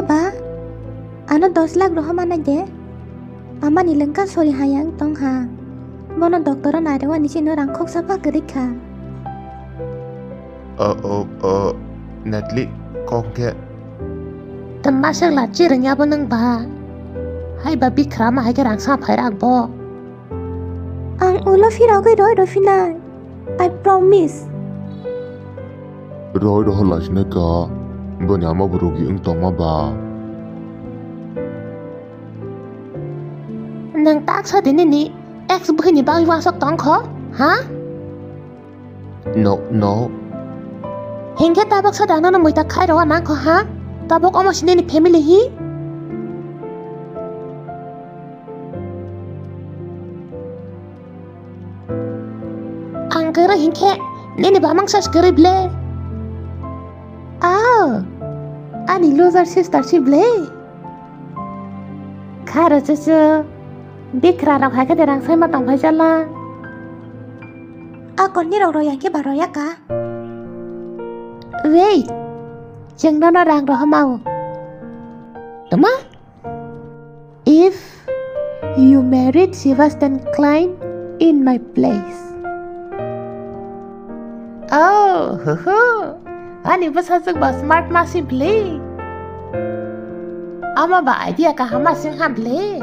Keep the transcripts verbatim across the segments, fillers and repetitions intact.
Ba, ano dos lakh rohorma nai de. Amani lengka sori hayang tong ha. Bono doctor o nairwani sino rang khoksa pha kwrwi kha. O, o, o, Natalie, kok khe. Tma sek la chirwng ya bo nwng ba. Hai ba Bikrama hai khe rang sa phai rak bo. Ang ulo phirogwi roi rw phinai. I promise. Roi rohor laisinai ka, boni ama bo rugi wng tongma ba. Nwng tak sa di nini ex bwkhwini bagwi uansuk tong kho, ha? No, no. Hinkhe tabuk sa dang nono muita khai rw nang kho, ha? Tabuk omo si nini family hi? Ang kwrwi hinkhe nini bamang sas kwrwi ble. Oh, ani loser sister si ble. Kharo chuchu, Bikra rok hai khe derang saima tong phai jala. A konni rok roya khe ba roya ka. Wait, chwng nono rang rohorma o. Toma? If you married Sebastian Klein in my place. Oh, ho, ho. Ani bwsajwk ba smart masi bwle. Ama ba idea kaham ma sing ha bwle.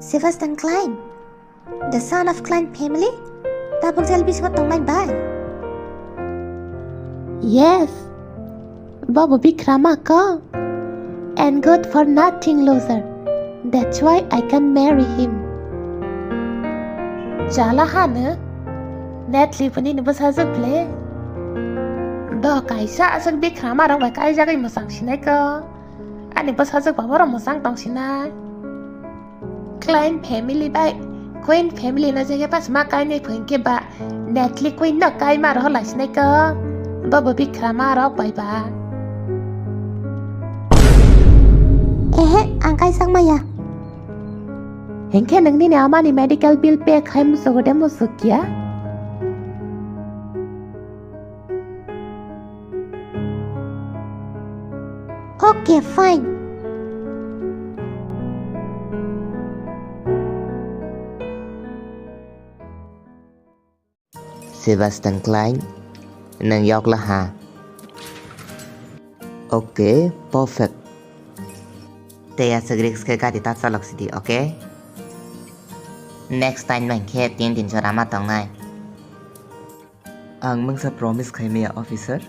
Sebastian Klein. The son of Klein family? Tabuk jel bisingo tongnai bai? Yes. Bobo Bikrama ko. And good for nothing loser. That's why I can marry him. Chala hano. Natalie boni ni bwsajwk ble. Do kaisa aswk Bikrama rok bai kaijagwi mwchang sinai ko. Ani bwsajwk ba borok mwchang tong sinai. Klein family bai Queen family no jagwi pas ma kainwi phwing khe ba Natalie Queen no kaima rohor lai sinai ko. Bobo Bikrama rok bai ba. Ehe, ang kaijak maya. Hinkhe nwngnini amani medical bill pay khai musugo de musuk ya? Okay, fine. Sebastian Klein, nwng yokla ha. Okay, perfect. Tei aswk risk khe gari ta chalok sidi, okay? Next time nang khe tin tin jora ma tongnai. Ang mungsa promise khai maya, officer.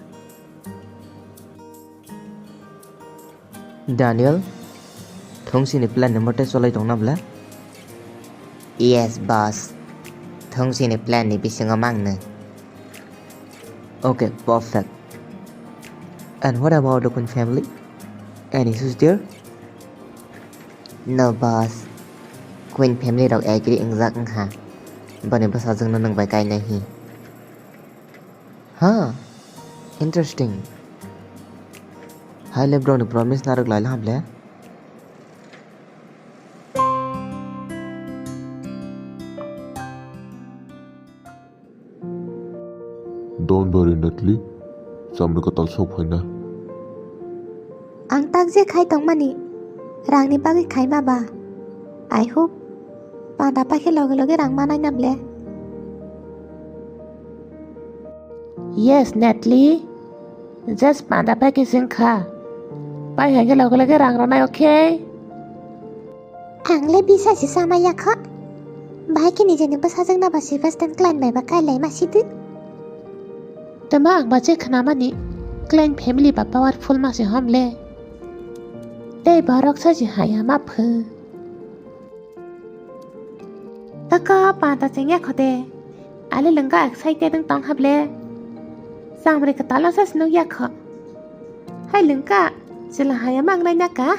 Daniel, thungsini plan ni mote cholai tongna bla? Yes, boss. Thungsini plan ni bisingo mangno. Okay, perfect. And what about the Queen family? Any issues there? No, boss. Queen family rok agree wngjak wngkha. Boni bwsajwkno nwng bai kainai hi. Ha, interesting. Hai le broni promise narwk lai hable. Don't worry, Natalie. Chamri kwtal sok phaina. Ang tak je khai tongmani rangni bagwi khaima ba. I hope panda paikhe loge loge rang manai na ble. Yes, Natalie. Just panda paikhe seng kha. Pai hai khe loge loge rang ronai, okay? Ang le bisa se sama ya kho. Bahai khe nijeni bwsajwk no ba Sebastian Klein bai ba kai lai ma sidi. Tama ang ba je khna mani Klein family ba powerful ma se hom le. Tei borok sa se haya ma phu. Taka pata cheng ya kho de. Ale lengka excited wng tong hable. Samre ka tala sa sinok ya kho. Hai lengka chela haya ma ang nai na ka.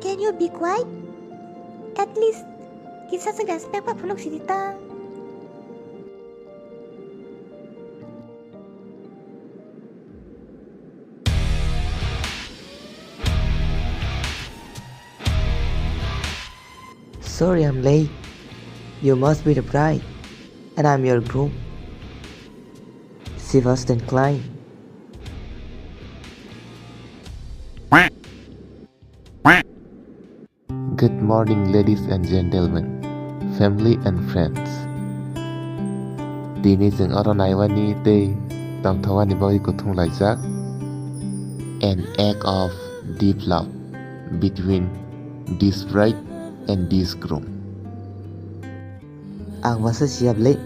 Can you be quiet? At least, kisa se respect pa phunuk sidi ta. Sorry, I'm late. You must be the bride, and I'm your groom, Sebastian Klein. Good morning, ladies and gentlemen, family and friends. Tini chwng oro naiwani tei tongthokani bagwi kuthum laijak. An act of deep love between this bride and this groom. Ang bwsa siya bwle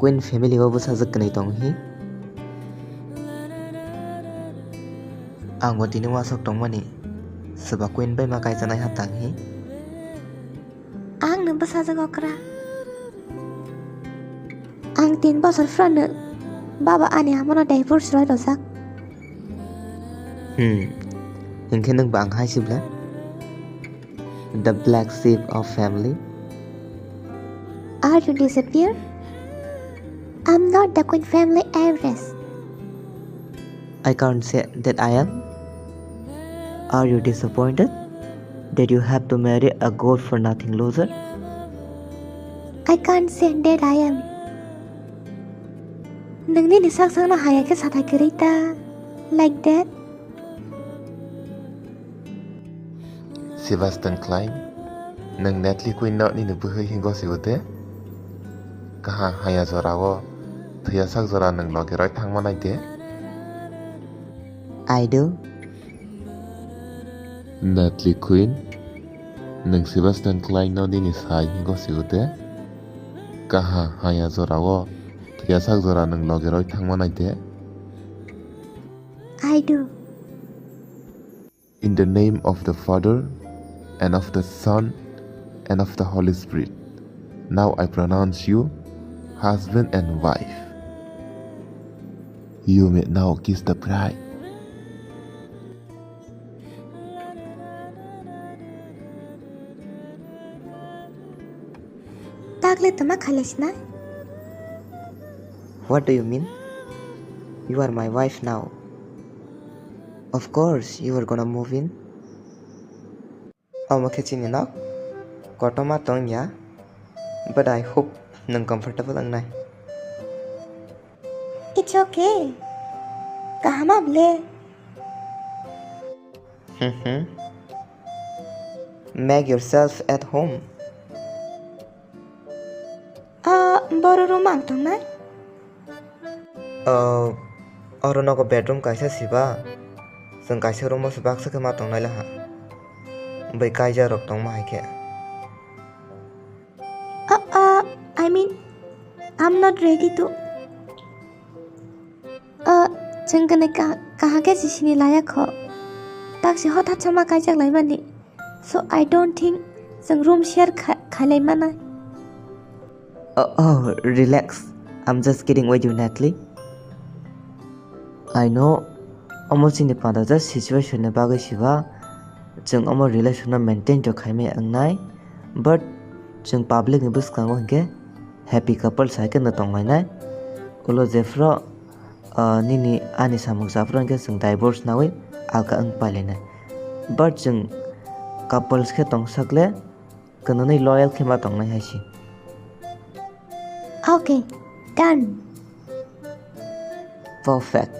Queen family o bwsajwk kwnwi tong hi. Ang bo tini uasok tongmani swba Queen bai ma kaijaknai ha tang hi. Ang no bwsajwk okra. Ang tin bosor phano baba ani amano divorce roi rojak. Hmm. Hinkhe nwng ba ang hai sibla? The black sheep of family. Are you disappear? I'm not the Queen family average. I can't say that I am. Are you disappointed that you have to marry a good for nothing loser? I can't say that I am. Nungni ni sak sakno haya khe sathai kwrwi ta, like that. Sebastian Klein, nwng Natalie Queen no nini bwhwi hingo sigo de? Kaha haya jora o thwiya sak jora nwng logi roi thangma nai de? I do. Natalie Queen, nwng Sebastian Klein no nini sai hingo sigo de? Kaha haya jora o thwiya sak jora nwng logi roi thangma nai de? I do. In the name of the Father, and of the Son, and of the Holy Spirit, now I pronounce you husband and wife. You may now kiss the bride. Takle tama khalesna? What do you mean? You are my wife now. Of course, you are gonna move in. Omo khe chini nok. Kotorma tong ya. But I hope nwng comfortable wngnai. It's okay. Kaham ble. Hmm. Make yourself at home. Ah, boro room ang tongnai? Ah, oro nogo bedroom kaisa siba. Chwng kaisa room o se baksa khe ma tongnai laha. Bai kaijak rok tongma hai khe. Ah, ah, I mean, I'm not ready to. Ah, chwng kwnwi ka-, kaham khe se sini laya kho. Taksi hothat sama kaijak laimani. So I don't think chwng room share kha-, khailai manai. Oh, oh, relax. I'm just kidding with you, Natalie. I know, omo chini panda just situation ni bagwi siba, chwng omo relation no maintain to khaimai wngnai, but chwng public ni bwskango hinkhe happy couples hai khe no tonglainai. Ulo jephru, ah, nini ani samung japhru hinkhe chwng divorce nawi alka wng pailainai. But chwng couples khe tongsak le, kwnwi loyal khe ma tongnai hai se. Okay, done. Perfect.